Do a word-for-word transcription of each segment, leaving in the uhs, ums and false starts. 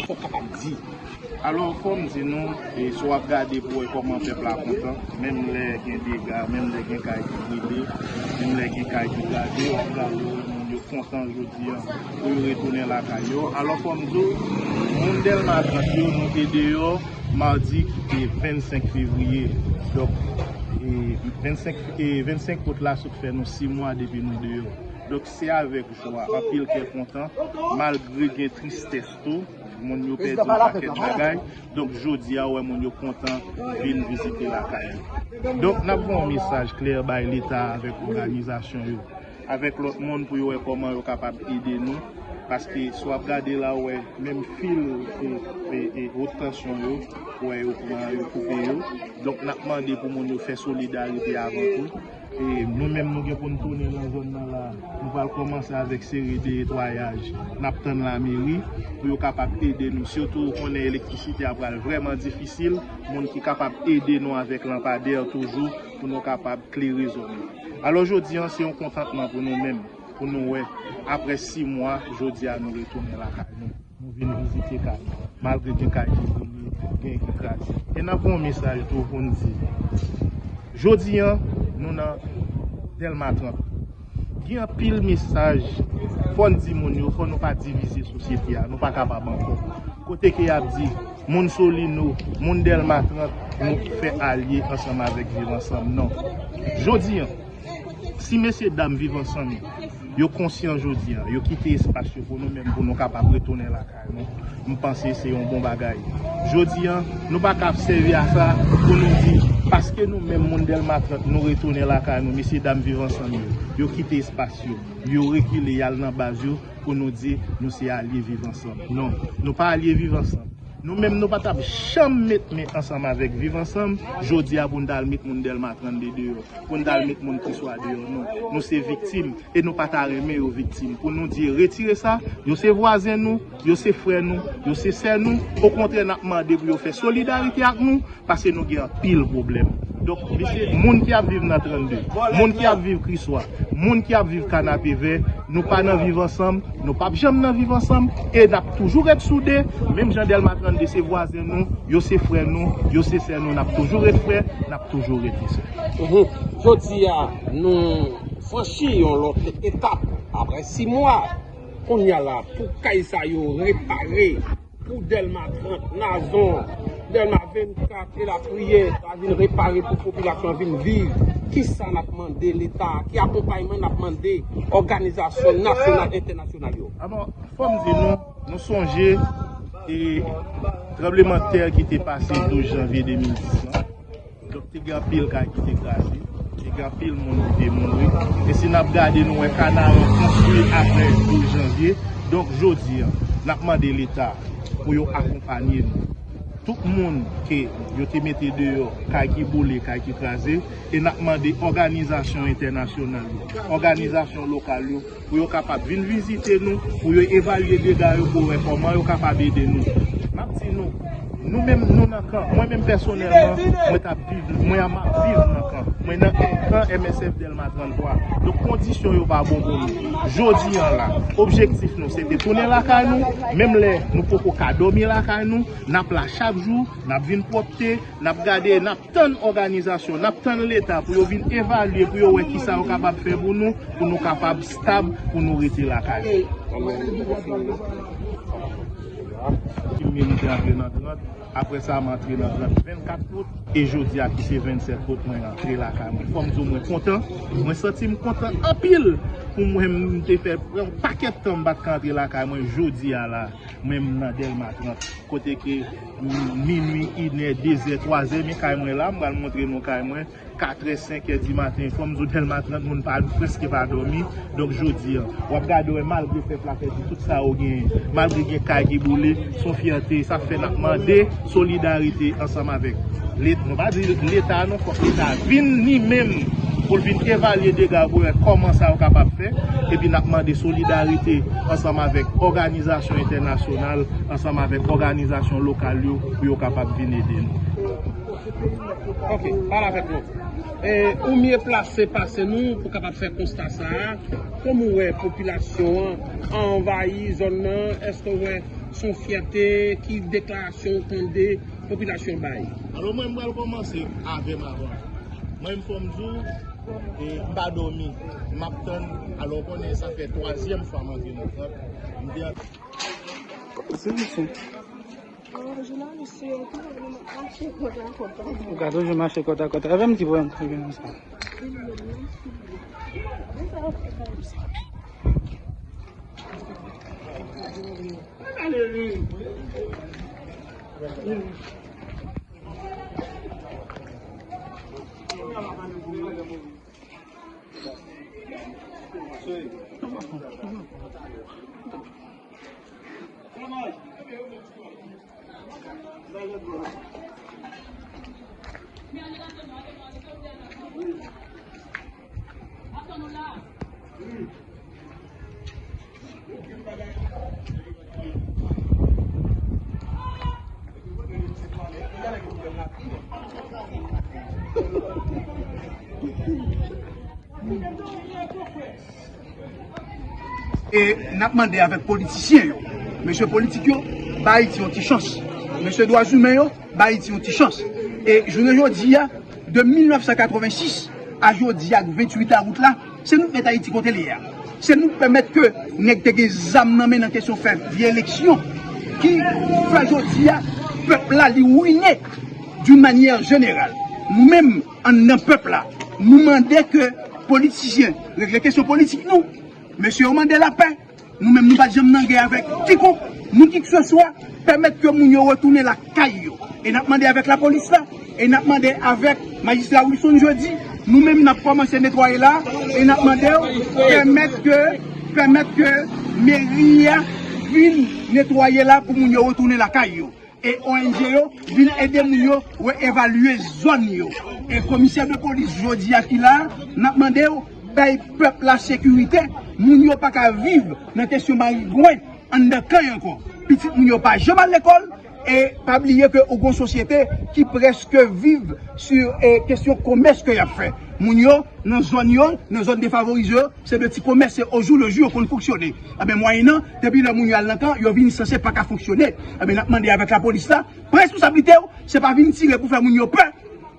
Fò w kapab di. Alò, fò m di nou, e, si w ap gade pou wè kòman pèp la kontan, menm lè gen dega, menm lè gen kay ki brile, menm lè gen kay ki kraze, w ap gade, w wè moun yo kontan jodi a pou yo retounen lakay yo. Alò, fò m di w, moun Dèlma trant yo, nou te deyò madi ki te vennsenk fevriye. Donk, e, vennsenk, e, vennsenk out la sot fè nou sis mwa depi nou deyò. Donk, se avèk jwa, anpil kè kontan, malgre gen tristès tou, moun yo pèdi yon pakèt bagay. Donk, jodi a, w wè moun yo kontan vin vizite lakay yo. Donk, n ap voye yon mesaj klè bay Leta avèk òganizasyon yo, avèk lòt moun pou yo wè kòman yo kapab ede nou. Paske si w ap gade la, w wè menm fil e, e, e, wot tansyon yo, w wè yo pran, yo koupe yo. Donk, n ap mande pou moun yo fè solidarite avè tou. E nou menm, nou gen pou n tounen nan zòn nan la. Nou pral kòmanse avèk seri de netwayaj. N ap tann lameri pou yo kapab ede nou. Sitou, ou konnen elektrisite a pral vrèman difisil. Moun ki kapab ede nou avèk lanpadè toujou pou nou kapab klere zòn nan. Alò, jodi a, se yon kontantman pou nou menm, pou nou wè, apre sis mwa, jodi a, nou retounen lakay nou. Nou vin vizite kay, malgre gen kay ki brile, gen ki kraze. E n ap voye yon mesaj tou pou n di, jodi a, nou nan Dèlma trant. Gen anpil mesaj, fò n di moun yo, fò nou pa divize sosyete a, nou pa kapab ankò. Kote ke y ap di, moun Solino, moun Dèlma trant, nou fè alye ansanm avèk Viv Ansanm, non. Jodi a, si mesye dam Viv Ansanm yo, yo konsyan jodi a, yo kite espas yo pou nou menm, pou nou kapab retounen lakay nou, m panse se yon bon bagay. Jodi a, nou pa ka ap sèvi a sa pou nou di, paske nou menm moun Dèlma trant, nou retounen lakay nou, mesye dam Viv Ansanm yo, yo kite espas yo, yo rekile, y al nan baz yo, pou nou di nou se alye Viv Ansanm. Non, nou pa alye Viv Ansanm. Nou menm, nou pa t ap janm met men ansanm avèk Viv Ansanm, jodi a pou n t al met moun Dèlma trannde deyò, pou n t al met moun Kriswa deyò, non. Nou se viktim, e nou pa ta renmen yo viktim. Pou nou di retire sa, yo se vwazen nou, yo se frè nou, yo se sè nou. Okontrè, n ap mande pou yo fè solidarite ak nou, paske nou gen anpil pwoblèm. Donk, mesye, moun ki ap viv nan trannde, moun ki ap viv Kriswa, moun ki ap viv Kanapevè, nou pa nan Viv Ansanm, nou p ap janm nan Viv Ansanm, e n ap toujou ret soude, menm jan Dèlma trannde se vwazen nou, yo se frè nou, yo se sè nou, n ap toujou ret frè, n ap toujou rete sè. Mhm. Jodi a, nou franchi yon lòt etap. Apre sis mwa, kounye a la, pou kay sa yo repare, pou Dèlma trant, Nazon, Dèlma vennkat, elatriye, ta vin repare pou popilasyon an vin viv. Kisa n ap mande Leta? Ki akonpayman n ap mande òganizasyon nasyonal, entènasyonal yo? Alò, fò m di nou, nou sonje, e, tranblemanntè ki te pase douz janvye de mil dis lan. Donk, te gen anpil kay ki te kraze, te gen anpil moun ki te mouri. E si n ap gade, nou wè Kanaran konstwi apre douz janvye. Donk, jodi a, n ap mande Leta pou yo akonpanye nou. Tout moun ke yo te mete deyò, kay ki boule, kay ki kraze, e n ap mande òganizasyon entènasyonal yo, òganizasyon lokal yo, pou yo kapab vin vizite nou, pou yo evalye dega yo, pou wè kòman yo kapab ede nou. M ap di nou, nou menm, nou nan kan, mwen menm pèsonèlman, mwen t ap viv, mwen ap viv nan kan. Mwen nan kan M S F Dèlma trannntwa. Donk, kondisyon yo pa bon pou nou. Jodi a la, objektif nou, se te tounen lakay nou. Menm lè nou poko ka dòmi lakay nou, n ap la chak jou, n ap vin pwòpte, n ap gade, n ap tann òganizasyon, n ap tann Leta pou yo vin evalye, pou yo wè kisa yo kapab fè pou nou, pou nou kapab stab, pou nou rete lakay nou. Ki milite antre nan trant, apre sa, m antre nan trant vennkat kout, e jodi a ki se vennsèt kout, mwen antre lakay mwen. Fò m di w, mwen kontan, mwen santi m kontan anpil pou mwen, m te fè yon pakèt tan m pa t ka antre lakay mwen, jodi a la, mwen m nan Dèlma trant, kote ke minwi, inè, dezè, twazè, men kay mwen la, m pral montre nou kay mwen, katrè, senkè di maten, fò m di w Dèlma trant moun pa, prèske pa dòmi. Donk, jodi a, w ap gade, wè, malgre pèp la pèdi tout sa yo genyen, malgre gen kay ki boule, se yon fyète, sa fè n ap mande solidarite ansanm avèk Let-, nou pa di Leta non, fòk Leta vin li menm pou l vin evalye dega pou wè kòman sa yo kapab fè, epi n ap mande solidarite ansanm avèk òganizasyon entènasyonal, ansanm avèk òganizasyon lokal yo, pou yo kapab vin ede nou. Ok, pale avèk nou. E, ou mye plase pase nou pou kapab fè konsta sa a. Kòman w wè popilasyon an anvayi zòn nan? Èske w wè se yon fyète? Ki deklarasyon w tande popilasyon bay? Alò, mwen, m pral kòmanse avè m avan. Mwen, m fò m di w, e, m pa dòmi. M ap tann. Alò, w konnen sa fè twazyèm fwa m antre nan trant. M te antre. Se misyon. Ou ka toujou mache kòtakòt avè m ti pwoblèm sa. E n ap mande avèk politisyen yo, mesye politik yo, ba Ayiti yon ti chans. Mesye dwa imen yo, ba Ayiti yon ti chans. E jounen jodi a, de mil nèf san katrevensis a jodi a, ventuit awout la, se nou k mete Ayiti kote l ye a. Se nou k pèmèt ke nèg te gen zam nan men nan kesyon fè vye eleksyon ki fè jodi a pèp la li wine d'une manière générale. Nou menm, anndan pèp la, nou mande ke politisyen regle kesyon politik nou. Mesye yo mande lapè. Nou menm, nou pa t janm nan gè avèk kikon, ni kikseswa, pèmèt ke moun yo retounen lakay yo. E n ap mande avèk lapolis la, e n ap mande avèk majistra Wilson Jeudy, nou menm n ap kòmanse netwaye la, e n ap mande w pèmèt ke, pèmèt ke meri a vin netwaye la pou moun yo retounen lakay yo. E O N G yo vin ede moun yo reevalye zòn yo. E komisè de polis jodi a ki la, n ap mande w bay pèp la sekirite. Moun yo pa ka viv nan kesyon marigwen anndan kay ankò. Pitit moun yo pa janm al lekòl. E pa bliye ke ou gon sosyete ki prèske viv sou, e, kesyon komès ke y ap fè. Moun yo nan zòn yo, nan zòn defavorize yo, se de ti komès, se au jour le jour yo konn fonksyone. Enben, mwayennan, depi lè moun yo al nan kan, yo vin sanse pa ka fonksyone. Enben, n ap mande avèk lapolis la, pran responsablite w, se pa vin tire pou fè moun yo pè.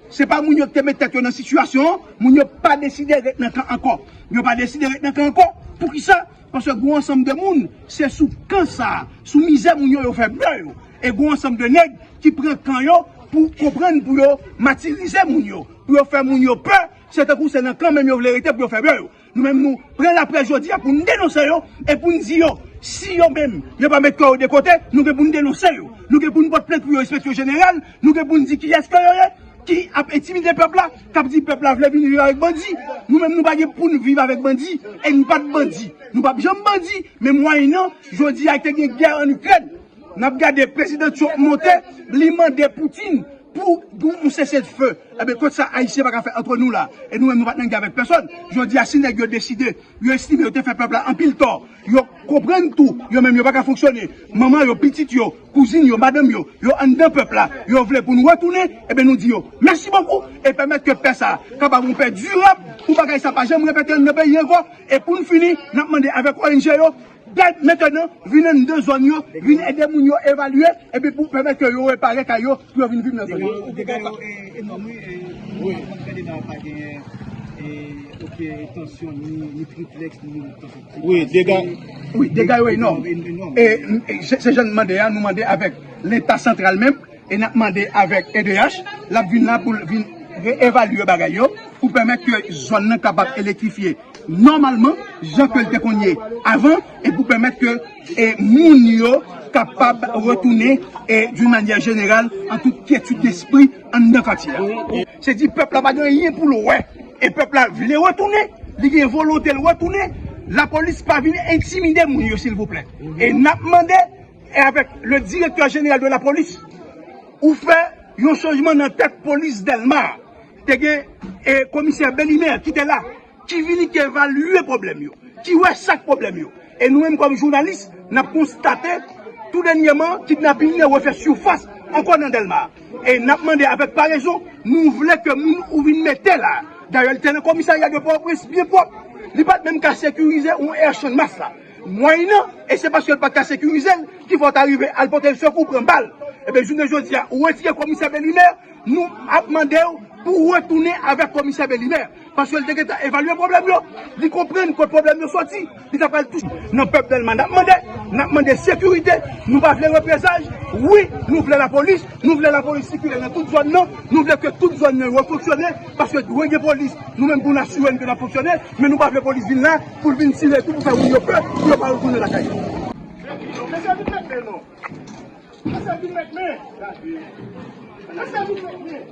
Se pa moun yo ki te met tèt yo nan sitiyasyon an, moun yo pa deside ret nan kan ankò. Yo pa deside ret nan kan ankò. Poukisa? Paske gon ansanm de moun, se sou kan sa a, sou mizè moun yo, yo fè bè yo. E gon ansanm de nèg ki pran kan yo pou konprann, pou yo matirize moun yo, pou yo fè moun yo pè, se tankou se nan kan menm yo vle rete pou yo fè bè yo. Nou menm, nou pran laprès jodi a pou n denonse yo e pou n di yo, si yo menm, yo pa met kò yo de kote, nou gen pou n denonse yo. Nou gen pou n pòt plent pou yo, Enspeksyon Jeneral, nou gen pou n di kiyès ke yo ye, ki ap entimide pèp la, k ap di pèp la vle vin viv avèk bandi. Nou menm, nou pa gen pou n viv avèk bandi, e n pa t bandi. Nou p ap janm bandi, men mwayennan, jodi a te gen gè ann Ikrèn. N ap gade prezidan Trump monte, li mande Putin pou yon, yon sese l fe. Ebyen, kot sa Ayisyen pa ka fè antre nou la? E nou menm, nou pa t nan gè avèk pèsòn. Jodi a, si nèg yo deside, yo estime yo te fè pèp la anpil tò, yo konprann tou, yo menm yo pa ka fonksyone. Manman yo, pitit yo, kouzin yo, madanm yo, yo anndan pèp la, yo vle pou nou retounen, ebyen, nou di yo mèsi bokou e pèmèt ke pè sa a kapab yon pè dirab, pou bagay sa pa janm repete anndan peyi ankò. E pou n fini, n ap mande avèk O N G yo, dè mentnan, vin anndan zòn yo, vin ede moun yo evalye, epi pou pèmèt ke yo repare kay yo, pou yo vin viv nan zòn yo. Dega, dega yo, e, enòm, wi, e, wi. Aprann gade nan pa gen, e, oke, tansyon, ni, ni triplèks, ni tansyon. Wi, dega. Wi, dega yo enòm. Enòm, enòm. E, e, se, se jan n mande a, nou mande avèk Leta santral menm, e n ap mande avèk E D H, l ap vin la pou l vin reevalye bagay yo, pou pèmèt ke zòn nan kapab elektrifye nòmalman, jan ke l te konn ye avan, e pou pèmèt ke, e, moun yo kapab retounen, e, d'une manière générale, an tout kyetid d'esprit, anndan katye a. Se di pèp la pa gen anyen pou l wè, e pèp la vle retounen, li gen volonte l retounen, lapolis pa vin entimide moun yo, silvouplè. E n ap mande, e avèk le directeur général de la police, ou fè yon chanjman nan tèt polis Dèlma. Te gen, e, komisè Belimer ki te la, ki vini, ki evalye pwoblèm yo, ki wè sa k pwoblèm yo. E nou menm kòm jounalis, n ap konstate, tou dènyèman, kidnaping nan refè sifas ankò nan Dèlma. E n ap mande avèk parezon, nou vle ke moun ou vin mete la. Dayè, li te nan komisarya de Pòtoprens byen pwòp. Li pa t menm ka sekirize yon èchann mas la. Mwayennan, e se paske l pa t ka sekirize l, ki fè w ta rive al pote l sekou, pran bal. Ebyen, jounen jodi a, ou retire komisè Belimer, nou ap mande w pou w retounen avèk komisè Belimer. Paske l te gentan evalye pwoblèm yo, li konprann kot pwoblèm yo soti, li ta pral touche nan pèp Dèlma. N ap mande, n ap mande sekirite, nou pa vle reprezay, wi, nou vle lapolis, nou vle lapolis sikile nan tout zòn nan, nou vle ke tout zòn nan yo fonksyone, paske dwe gen polis, nou menm pou n asire n ke n ap fonksyone, men nou pa vle polis vin la, pou l vin tire tou, pou fè moun yo pè, pou yo pa retounen lakay yo. Mesye, vin met men non. Mesye, vin met men. Mesye, vin met men.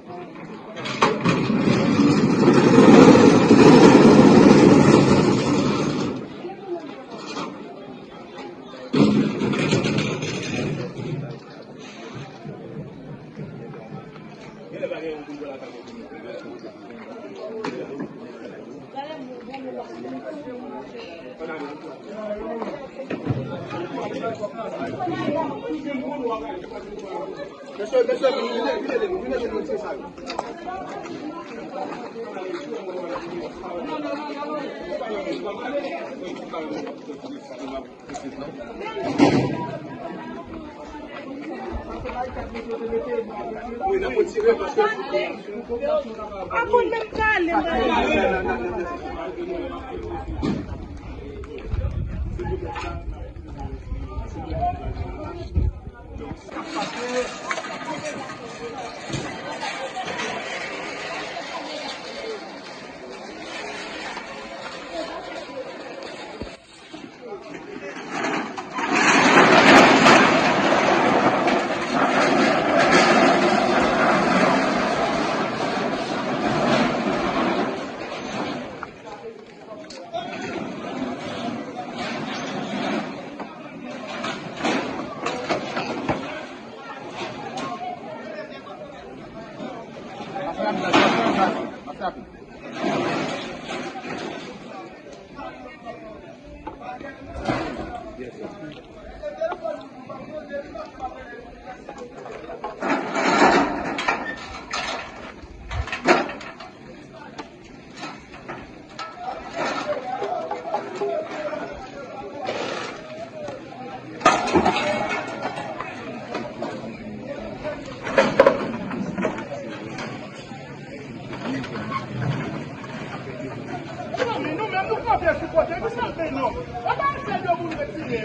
Mezanmi, nou menm nou kanpe sou kote, nou salve non. Anba sèl yo pou nou retire.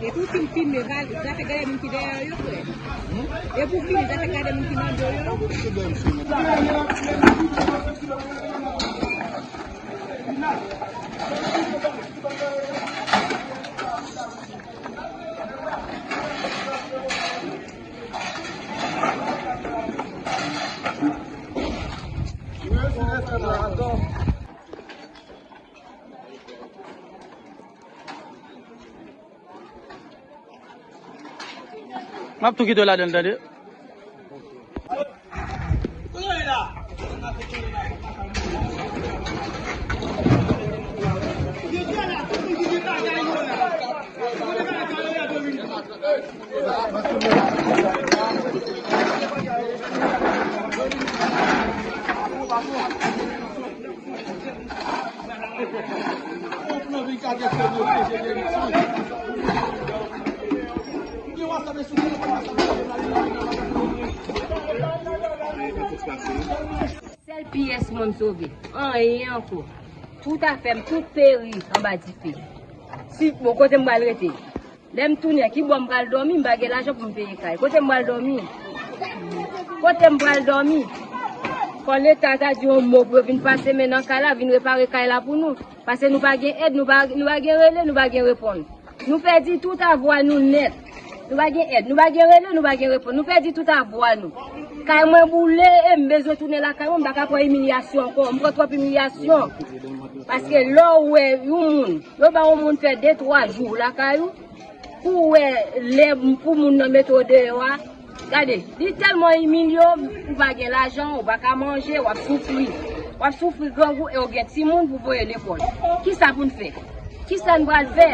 Epi w fin filme, va, zafè gade moun ki dèyè yo, frè. Epi w fini, zafè gade moun ki nan do yo. Ap tou kite w ladan l, tande. Sèl pyès mwen m sove. Anyen ankò. Tout afè m, tout peri anba dife. Si, bon, kote m pral rete? Lè m tounen, ki bò m pral dòmi? M pa gen lajan pou m peye kay. Kote m pral dòmi? Kote m pral dòmi? Fò Leta ta di yon mo pou yo vin pase men nan kay la, vin repare kay la pou nou. Paske nou pa gen èd, nou pa, nou pa gen rele, nou pa gen reponn. Nou pèdi tout avwa nou nèt. Nou pa gen èd, nou pa gen rele, nou pa gen reponn. Nou pèdi tout avwa nou. Kay mwen boule e m bezwen tounen lakay mwen, m pa ka pran imilyasyon ankò. M pran twòp imilyasyon. Paske lè w wè yon moun, yo ba yon moun fè de, twa jou lakay ou, pou w wè lè pou moun nan mete w deyò a, gade, li tèlman imilye w, ou pa gen lajan, ou pa ka manje, w ap soufri. W ap soufri grangou e w gen timoun pou voye lekòl. Kisa pou n fè? Kisa n pral fè?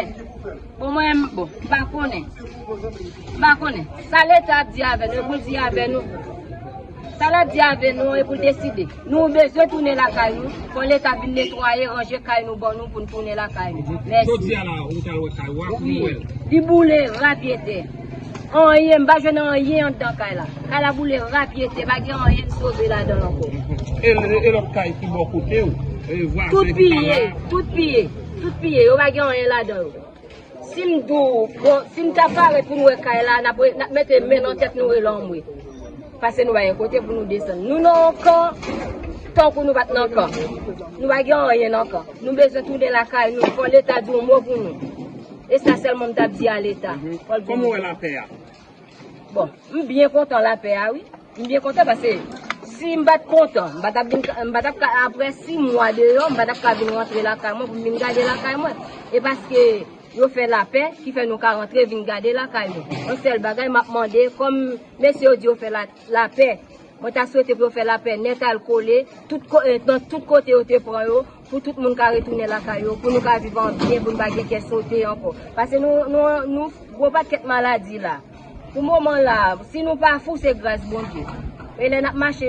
Bon, mwen, bon, m pa konnen. M pa konnen. Sa Leta ap di avè nou, e pou l di avè nou. Sa l ap di avè nou, e pou l deside. Nou bezwen tounen lakay nou. Fò Leta vin netwaye, ranje kay nou ban nou pou n tounen lakay nou. Mèsi. Jodi a la, ou t al wè kay ou a, kòman w wè l? Li boule, rapyetè. Anyen, m pa jwenn anyen anndan kay la. Kay la boule, rapyetè, pa gen anyen n sove ladan l ankò. E, e, e lòt kay ki bò kote w? E vwazen ki pa la? Tout piye, tout piye, tout piye, yo pa gen anyen ladan yo. Si m di w, bon, si n ta parèt pou n wè kay la, n ap, n ap mete men nan tèt nou rele anmwe. Paske nou pa gen kote pou nou desann. Nou nan yon kan, tankou nou pa t nan kan. Nou pa gen anyen nan kan. Nou bezwen tounen lakay nou, fò Leta di yon mo pou nou. E sa sèlman m t ap di a Leta. Fò l di yon mo. Kòman w wè lapè a? Bon, m byen kontan lapè a, wi. M byen kontan paske si m pa t kontan, m pa t ap vin, m pa t ap ka, apre sis mwa deyò, m pa t ap ka vin rantre lakay mwen pou m vin gade lakay mwen. E paske yo fè lapè ki fè nou ka rantre vin gade lakay nou. Yon sèl bagay m ap mande, kòm mesye yo di yo fè la, lapè, mwen ta swete pou yo fè lapè nèt al kole, tout ko-, eh, nan tout kote yo te pran yo, pou tout moun ka retounen lakay yo, pou nou ka viv an byen, pou nou pa gen kè sote ankò. Paske nou, nou, nou gwo pakèt maladi la. Pou moman la, si nou pa fou, se gras Bondye. E lè n ap mache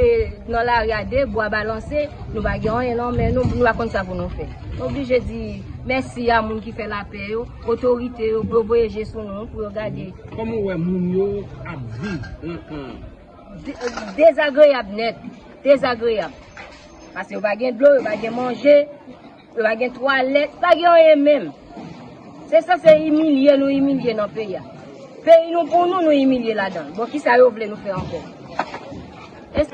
nan lari a de bra balanse, nou pa gen anyen nan men nou, nou pa konn sa pou nou fè. Nou oblije di mèsi a moun ki fè lapè yo, otorite yo, pou yo voye je sou nou, pou yo gade. Kòman w wè moun yo ap viv nan kan an? De-, dezagreyab nèt. Dezagreyab. Paske yo pa gen dlo, yo pa gen manje, yo pa gen twalèt, pa gen anyen menm. Se sanse imilye nou imilye nan peyi a. Peyi nou pou nou, nou imilye ladan l. Bon, kisa yo vle nou fè ankò? Es-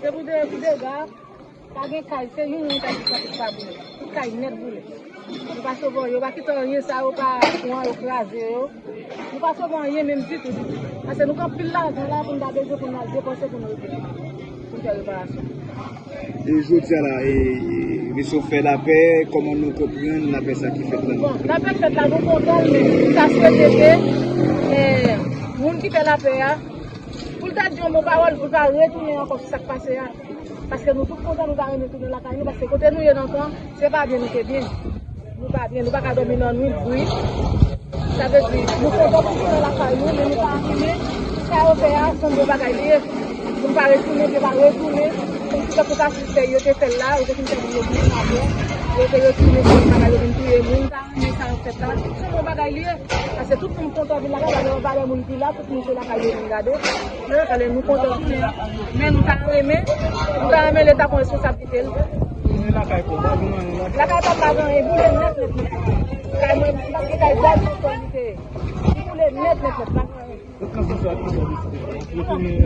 Se pou de, pou dega, pa gen kay, se youn youn kay ki soti ki pa boule. Tout kay nèt boule. Yo pa sove anyen, yo pa kite anyen sa yo pa pran, yo kraze yo. Nou pa sove anyen menm ditou, ditou. Paske nou gen anpil lajan la pou n ta bezwen pou n al depanse pou n rete. Pou n fè reparasyon. E jodi a la, e, e, Epi si w fè lapè, kòman nou konprann lapè sa ki fèt la? Bon, lapè k fèt la, nou kontan l, men nou ta swete ke, eh, moun ki fè lapè a, pou l ta di yon bon pawòl, pou l pa retounen ankò sou sa k pase a. Paske nou tout kontan, nou ta renmen tounen lakay nou, paske kote nou ye nan tan, se pa byen nou te byen. Nou pa byen, nou pa ka dòmi nan nwit bri. Sa vle di, nou kontan pou tounen lakay nou, men nou pa renmen sa yo fè a, se yon bon bagay li ye. Pou nou pa retounen, pou yo pa retounen, kòmsi tankou sa, si yo te fè l la, yo te fin fè moun yo vin apre, yo te retounen, se yon bagay yo vin touye moun, nou pa renmen sa yo fè la. Se yon bon bagay li ye, paske tout moun kontan vin lakay, valè, valè moun ki la, tout moun se lakay yo vin gade. Valè nou kontan tounen, men nou ta renmen, nou ta renmen Leta pran responsablite l. Lakay pa m pa gen anyen, boule nèt, nèt, nèt. Kay mwen, m pa gen kay gaz, se li te ye. Li boule nèt, nèt, nèt, pa gen anyen. N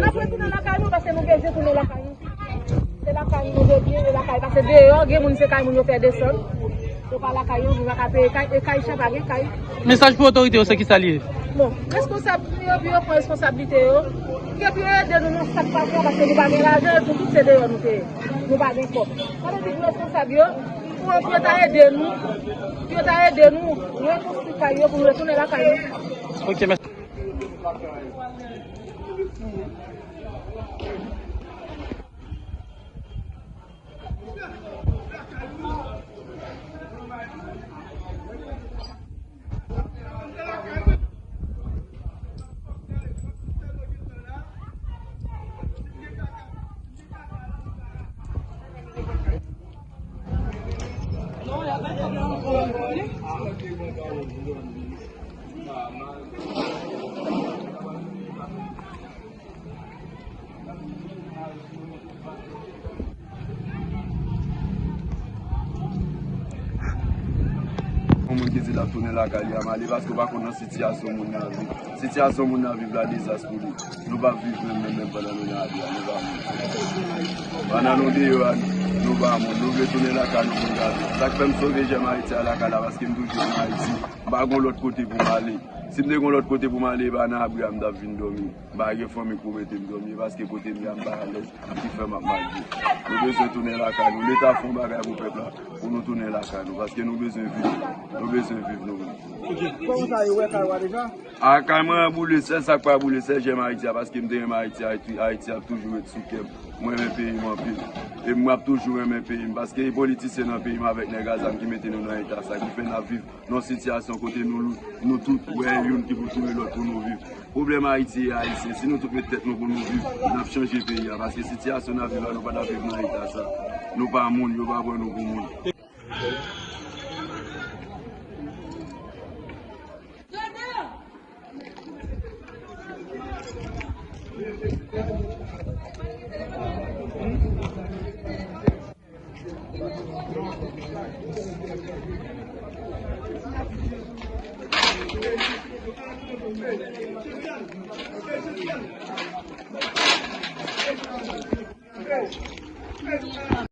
ap retounen lakay nou, paske nou bezwen tounen lakay nou. Se lakay nou nou bezwen, e lakay, paske deyò, gen moun se kay moun yo fè desann. Yo pa lakay yo, nou pa ka peye kay, e kay chè pa gen kay. Mesaj pou otorite yo, se ki sa l ye? Bon, responsab yo, pou yo pran responsablite yo, pou yo ede nou nan sa k pase a, paske nou pa gen lajan, nou tout se deyò nou te ye. Nou pa gen kòb. Sa vle di pou responsab yo, pou, pou yo ta ede nou, pou yo ta ede nou rekonstwi kay yo, pou nou retounen lakay nou. Ok, mèsi. Yon moun ki di l ap tounen lakay li a, m ale, paske w pa konn nan sitiyasyon moun nan viv. Sitiyasyon moun nan viv la, dezas pou li. Nou p ap viv menm, menm, menm pandan nou nan lari a, nou pa moun. Pandan nou deyò a, nou pa moun. Nou vle tounen lakay nou pou n ka viv. Sa k fè m sove J'aime Haïti a lakay la, paske m toujou renmen Ayiti. M pa gen lòt kote pou m ale. Si m te gen lòt kote pou m ale, e pa nan abri a m t ap vin dòmi. M pa gen fanmi k pou mete m dòmi, paske kote m ye a, m pa alèz, ki fè m ap malve. Nou bezwen tounen lakay nou. Leta fè yon bagay pou pèp la, pou nou tounen lakay nou, paske nou bezwen viv. Nou bezwen viv nou menm. Ok. Kòman sa yo wè kay w a deja? A, kay mwen an boule, sèl sa k pa boule, sèl J'aime Haïti a, paske m te renmen Ayiti, Ayiti, Ayiti ap toujou ret sou kè m. Mwen renmen peyi m anpil. E m ap toujou renmen peyi m, paske e politisyen nan peyi m avèk nèg a zam ki mete nou nan eta sa, ki fè n ap viv nan yon sitiyasyon kote nou, nou tout wè youn ki pou touye lòt pou nou viv. Pwoblèm Ayiti e Ayisyen. Si nou tout met tèt nou pou nou viv, n ap chanje peyi a. Paske sitiyasyon n ap viv la, nou pa t ap viv nan eta sa. Nou pa moun, yo pa pran nou pou moun.